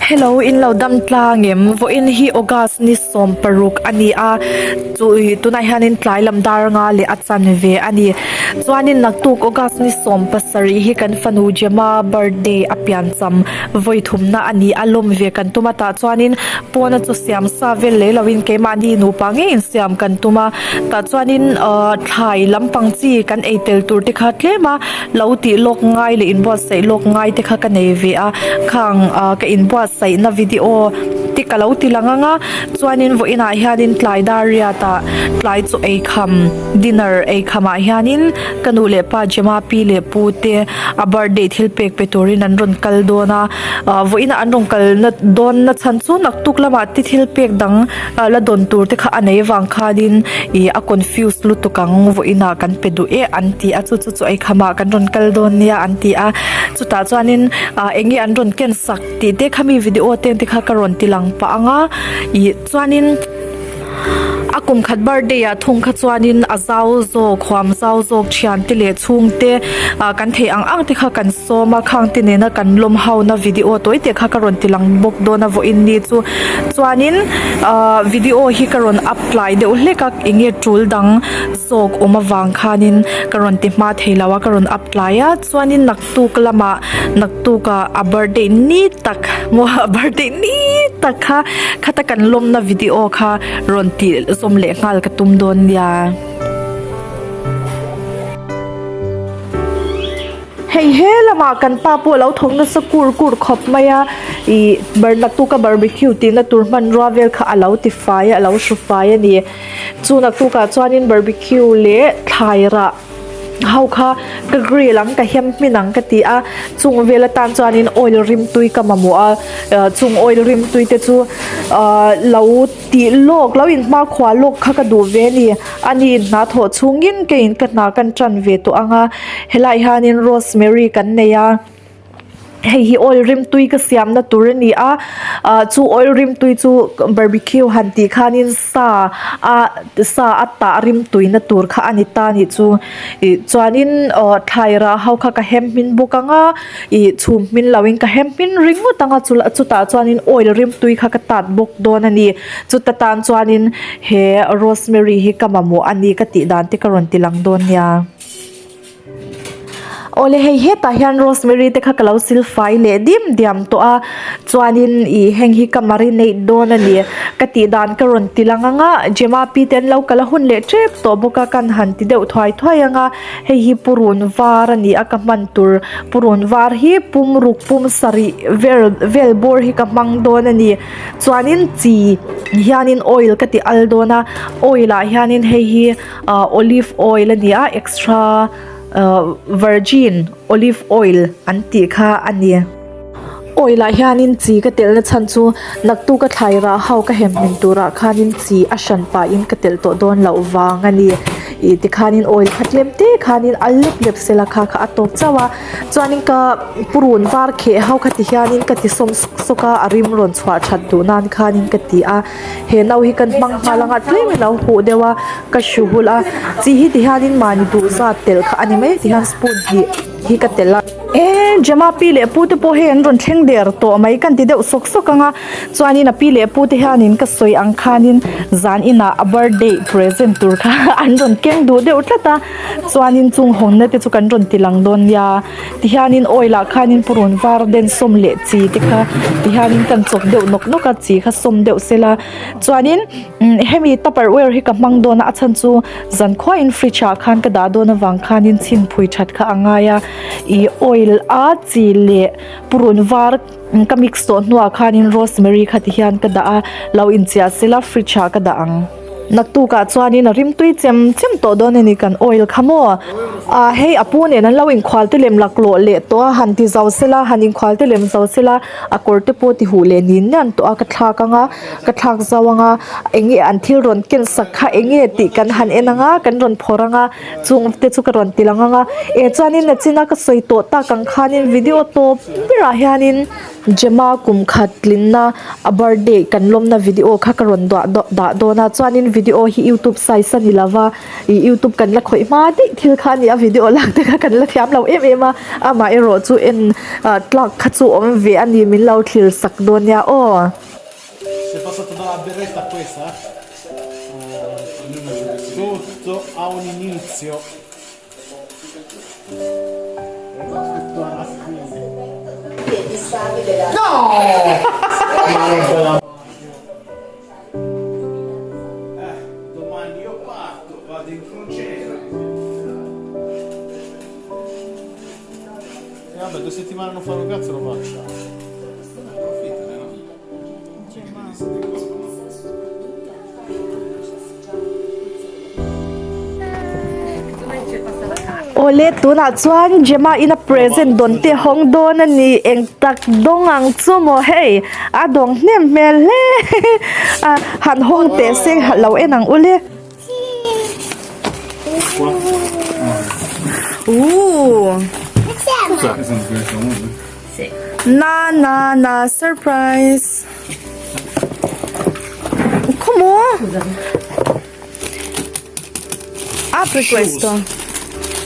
Hello in lo dam tlang em vawiin hi August ni 16 a ni a chu ih tunah hianin tlai lam dar nga leh a chan ve a ni chuanin naktuk August ni 17 hi kan fanu Gemma birthday a pian cham vawi thumna a ni a lawm ve kan tum a tah chuanin pawna chaw siam sa vel lei lovin keimahni nupa ngeiin siam kan tum a tah chuanin ahh thlai lampang chi kan ei tel tur te kha tlem a. Lo tih lawk ngai leh inbuatsaih lawk ngai te kha ka nei ve a, khang ah ka inbuatsaihna video te ka lo ti lang ang a, chuanin vawiinah hianin tlai dar riat ah tlai chu eikham dinner eikham ah hianin ka nu leh pa Gemma pi leh pu te a birthday thil pek pe turin an rawn kal dawn a, ah vawiinah an rawn kal na dawn na chhan chu naktuk lamah te thil pek dang ah la dawn tur te kha a nei vang khanin ih a confuse lutuk ang vawiinah kan pe duh e an ti a chu chu. Chaw ei khamah kan rawn kal dawn nia an ti a, chutah chuanin ah eng nge an rawn ken sak tih te kha mi video te te kha ka rawn ti lang pah ang a, ih chuanin a kum khat birthday ah thung kha chuanin a zau zawk huam zau zawk thian te leh chhung te ah kan theih ang ang te kha kan sawm a, khang te nena kan lawm ho na video tawi te kha ka rawn ti lang bawk dawn a vawiin ni chu chuanin ah video hi ka rawn up tlai deuh hlek a eng nge tul dang. Zawk awm avang khanin ka rawn ti hma thei lo a, ka rawn up tlai a, chuanin naktuk lamah naktukah a birthday ni tak maw a birthday ni tak kha khata kan lawmna video kha rawn tih zawm leh nghal ka tum dawn nia. Hei he lamah kan pa pawh a lo thawk nasa kur kur khawp mai a, ih bar naktuka barbecue tihna tur hmanrua vel kha a lo ti fai a, a lo hru fai a ni. Chu naktukah chuanin barbecue leh thlai rah ho kha ka grill ang ka hem hmin ang ka ti a, chung vel atan chuanin oil rimtui ka mamawh a, chung oil rimtui te chu ahh lo tih lawk lo inhmakhua lawk kha ka duh ve a ni, ani in hna thawh chhungin keiin ka hna kan tan ve tawh ang a, helaiah hianin rosemary kan nei a. Hei hi oil rimtui ka siamna tur a ni a ah chu oil rimtui chu barbecue han tih khanin sa a sa a tah rimtuina tur kha a ni ta a nih chu ih chuanin aw thlai rah ho kha ka hem hmin bawk ang a ih chhum hmin loin ka hem hmin ringawt ang a chutah chuanin oil rimtui kha ka tat bawk dawn a ni chuta tan chuanin he rosemary hi ka mamawh a ni ka tih dan te ka rawn ti lang dawn nia. Awle hei hetah hian rosemary te kha ka lo sil fai leh dim diam tawh a chuanin ih heng hi ka marinate dawn a ni ka tih dan ka rawn ti lang ang a Gemma pi te an lo kal a hun leh tep tawh bawk a kan han ti deuh thuai thuai ang a hei hi purun var a ni a ka hman tur purun var hi pum ruk pum sarih vel vel bawr hi ka hmang dawn a ni chuanin chi hianin oil ka ti al dawn a oil ah hianin hei hi. ah olive oil a ni a extra ah virgin olive oil an tih kha a ni oil ah hianin chi ka telh na chhan chu naktuk a thlai rah ho ka hem hmin turah khanin chi a hran pahin ka telh tawh dawn loh vang a ni ih tikhanin oil kha tlem te khanin a lep lep sela kha kha a tawp chauh a chuanin ka purun var kheh ho kha ti hianin ka ti sawm sawk sawk a a rim rawn chhuah that duh nan khanin ka ti a. He no hi kan hmang nghal anga tlem in lo huh deuh a ka hru hul a chi hi ti hianin mahni duh zat telh kha a ni mai ti hian spoon hnih hi ka telh a. E Gemma pi leh pu te pawh hei an rawn thleng der tawh mai kan ti deuh sawk sawk ang a chuanin a pi leh pu te hianin ka sawi ang khanin zan inah a birthday present tur kha an rawn keng duh deuh tlat a chuanin chung hawnna te chu kan rawn ti lang dawn nia. Tihianin oil ah khanin purun var den sawm leh chi te kha tihianin kan chawp deuh nawk nawk a chi kha sawm deuh sela chuanin hemi tupperware hi ka hmang dawn a a chhan chu zankhuain fridge ah khan ka dah dawn avang khanin chhin phui that kha a ngai a ih oil a chi leh purun var ka mix tawh hnuah khanin rosemary kha tihian ka dah a lo inchiah sela fridge ah ka dah ang. Naktukah chuanin a rimtui chem chem tawh dawn a ni kan oil kha maw? Ah hei a pu nen an lo inkhual te lem laklawh leh tawh a, han ti zo sela, han inkhual te lem zo sela, a kawr te pawh ti huh leh nin nian tawh a, ka thlak ang a, ka thlak zo ang a, eng nge an thil rawn ken sak kha eng nge tih kan han en ang a, kan rawn phawrh ang a, chung te chu ka rawn ti lang ang a, eh chuanin nachina ka sawi tawh tak ang khanin video tawp berah hianin. Gemma kum khat tlinna a birthday kan lawmna video kha ka rawn duah dah dawn a chuanin video hi youtube size a ni lova ih youtube kan la khawih hma daih thil kha a ni a video lak te kha kan la thiam lo em em a amaherawh chu en ah tlak kha chu awm ve a ni min lo thlir sak dawn nia aw. Sei passato dalla berretta a questa? Tutto ha un inizio. Domani io parto, vado in crociera. E vabbè, due settimane non fare un cazzo lo faccio. Approfittane, no? Awle tunah chuan Gemma in a present dawn te hawng dawn a ni eng tak dawng ang chu maw hei a dawng hnem hmel hle a han hawng teh se lo en ang ule. Ooh Na na na surprise. Come? Apri questo.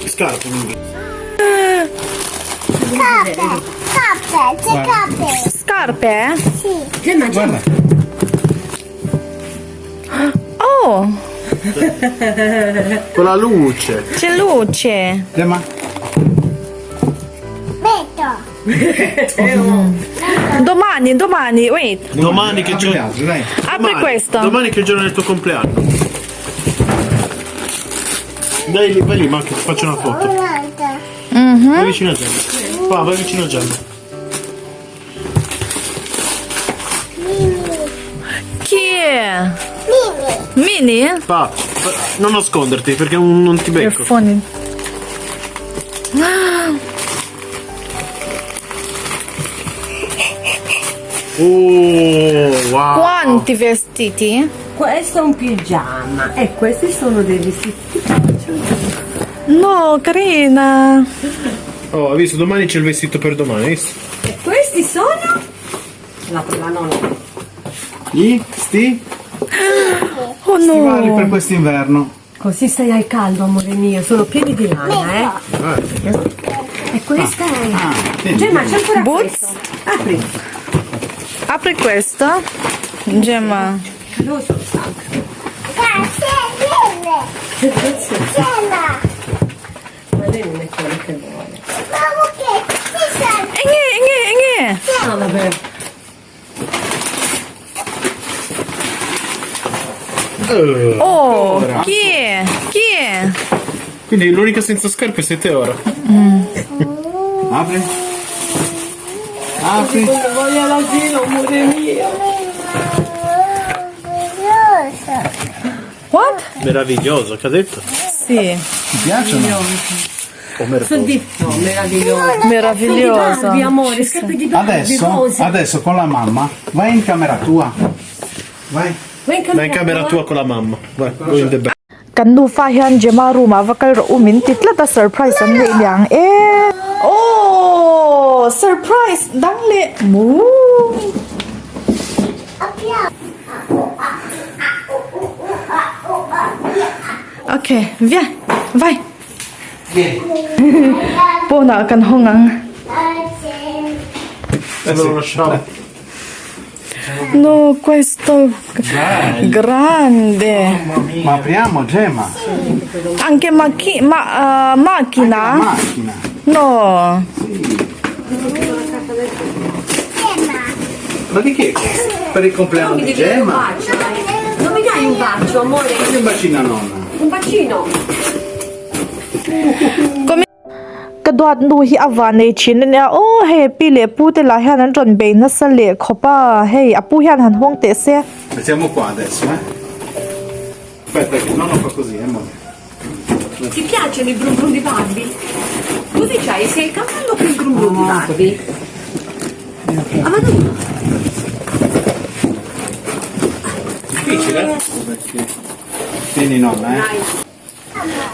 Scarpe. Scarpe, scarpe, c'è scarpe. Scarpe? Sì. Guarda. Oh! Con la luce. C'è luce. Gemma. Metto. Domani, domani, wait. Domani che giorno? Apri questo. Domani che giorno è il tuo compleanno? Dai lì, vai lì, ma che ti faccio una foto. Mm-hmm. Vai vicino a Gemma. Qua, vai vicino a Gemma. Chi è? Mini. Mini? Pa, non nasconderti perché non ti becco. Funny. Oh, wow. Quanti vestiti? Questo è un pigiama e questi sono dei vestiti. No, carina. Oh, hai visto? Domani c'è il vestito per domani, hai visto? E questi sono? La, la nonna. Gli sti Oh stivali no. per quest'inverno. Così stai al caldo, amore mio, sono pieni di lana, eh. E questa è. Ah, tieni. Gemma, c'è ancora Boots? questo. Apri. Apri questo. Gemma. Calore sono stanca. Grazie, Gemma. Ma lei non è quello che vuole. Ma che ci sono? Enge, enge, enge. No, vabbè. Oh, chi è? Chi è? Quindi l'unica senza scarpe sei te ora. Apri. Apri. Quando voglio l'asilo, amore mio. Meraviglioso. What? Meraviglioso, che ha detto? Sì. Ti piacciono? O merdoso. Sono di... No, meraviglioso. Meraviglioso. Barbie, amore, scarpe di Barbie, Adesso, rose. adesso con la mamma vai in camera tua. Vai. Vai in camera, Vai in camera tua con la mamma. Vai, go in the bed. Kan nufa hian Gemma room ah va kal rawh u min ti tlat a surprise an neih niang e. Aww surprise dang leh muuu. Ok via vai pawnah kan hawng ang. No questo grande. Ma apriamo Gemma. Anche macchi ma macchina? Macchina. No. Ma di che è questo? Per il compleanno Mi di devi dare un Gemma? bacio, eh. Non mi dai un bacio, amore? Dai un bacino a nonna. Un bacino. Ka duat nu hi a van nei thin a nia aw hei pi leh pu te lah hian an rawn bei nasa leh khawp a hei a pu hian han hawng teh se. Mettiamo qua adesso eh. Aspetta che nonno fa così eh amore. Ti piacciono i brum brum di Barbie? Così c'hai sia il cavallo che il brum brum di Barbie. Ah, vado io. Difficile? Perché? Tieni nonna eh.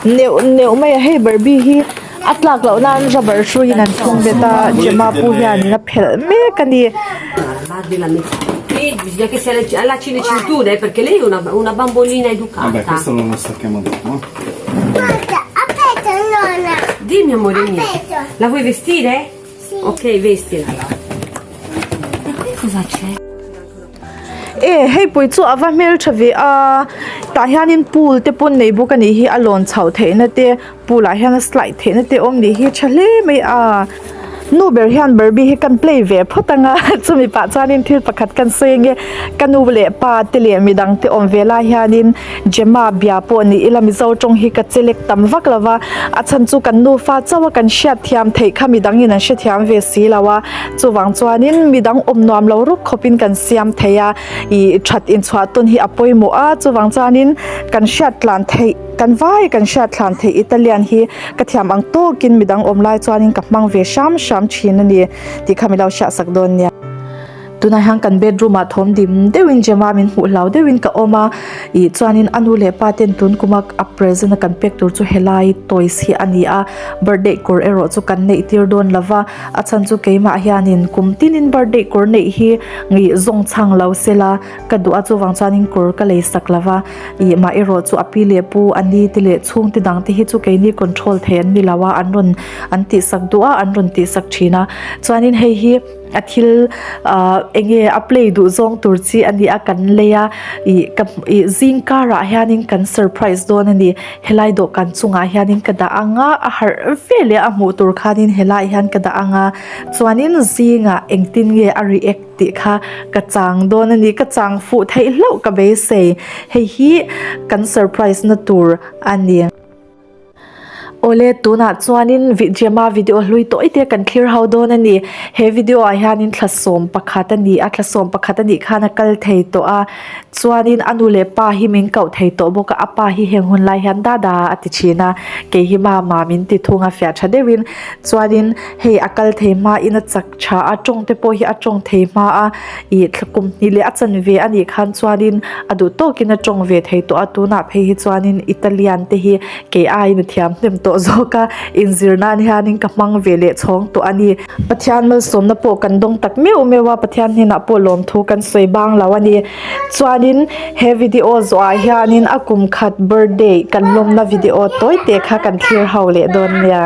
Neuh neuh mai a hei Barbie hi. A tlak loh nan rubber hruiin an thlung bet a, Gemma pu hianin a phelh mek a ni. Barbie la metti bisogna che si allacci le cinture perché lei è una, una bambolina educata. Vabbè, questo lo stacchiamo dopo. Eh. Guarda, aspetta nonna. Dimmi amore mio. Aspetta. La vuoi vestire? Sì. Ok, vestila. E qui cosa c'è? E hei pui chu a va hmeltha ve a tah hianin pool te pawn nei bawk a nih hi a lawn chhoh theihna te pool ah hian a slide theihna te awm nih hi tha hle mai a nu ber hian barbie hi kan play ve phawt ang a chumi pah chuanin thil pakhat kan sawi ange ka nu leh pa te leh midang te awm ve lai hianin Gemma bia pawh ni ila Mizo tawng hi ka chelek tam vak lo va, a chhan chu kan nufa chauh a kan hriat thiam theih kha midang in an hrethiam ve si lo a, chuvang chuanin midang awm nuam lo ruk khawpin kan siam thei a, ih that inchhuah tawn hi a pawimawh a, chuvang chuanin kan hriat tlan theih kan vai kan hriat thlan theih Italian hi ka thiam ang tawkin midang awm lai chuanin ka hmang ve hram hram thin a ni tih kha milo hriatsak dawn nia. Tunah hian kan bedroom ah thawm dim deuhin Gemma min hmuh hlau deuhin ka awm a ih chuanin a nu leh pa ten tun kuma a present a kan pek tur chu helai toys hi a ni a birthday kawr erawh chu kan neih tir dawn lo va a chhan chu keimah hianin kum tinin birthday kawr neih hi ih zawng chhang lo sela ka duh a chuvang chuanin kawr ka lei sak lo va ih mah erawh chu a pi leh pu a ni te leh chhungte dang te hi chu keini control thei an ni lo a an rawn an tihsak duh a an rawn tihsak thin a chuanin hei hi. A thil ah eng nge a play duh zawng tur chi a ni a kan lei a ih ka ih zing karah hianin kan surprise dawn a ni helai dawhkan chungah hianin ka dah ang a a harh veleh a hmuh tur khanin helaiah hian ka dah ang a chuanin zingah engtin nge a react tih kha ka chang dawn a ni ka chang fuh theih hlauh ka beisei hei hi kan surprise na tur a ni. Awle, tunah chuanin Gemma video hlui tawh ite kan thlir ho dawn a ni. He video ah hianin thla sawm pakhat a ni a, thla sawm pakhat a nih khan a kal thei tawh a. Chuanin a nu leh pa hi min koh thei tawh bawk a, a pa hi heng hun lai hian dada a ti thin a, kei hi mama min ti thung a fiah tha deuhin. Chuanin hei a kal thei hmain a chak tha a, tawng te pawh hi a tawng thei hma a, ih thla kum hnih leh a chan ve a nih khan chuanin a duh tawkin a tawng ve thei tawh a, tunah phei hi chuanin Italian te hi kei aiin a thiam hnem tawh zawk a, inzir nan hianin ka hmang ve leh chhawng tawh a ni. Pathian malsawmna pawh kan dawng tak meuh meuh a, Pathian hnenah pawh lawmthu kan sawi bang lo a ni. Chuanin he video zawhah hianin a kum khat birthday kan lawmna video tawi te kha kan thlir ho leh dawn nia.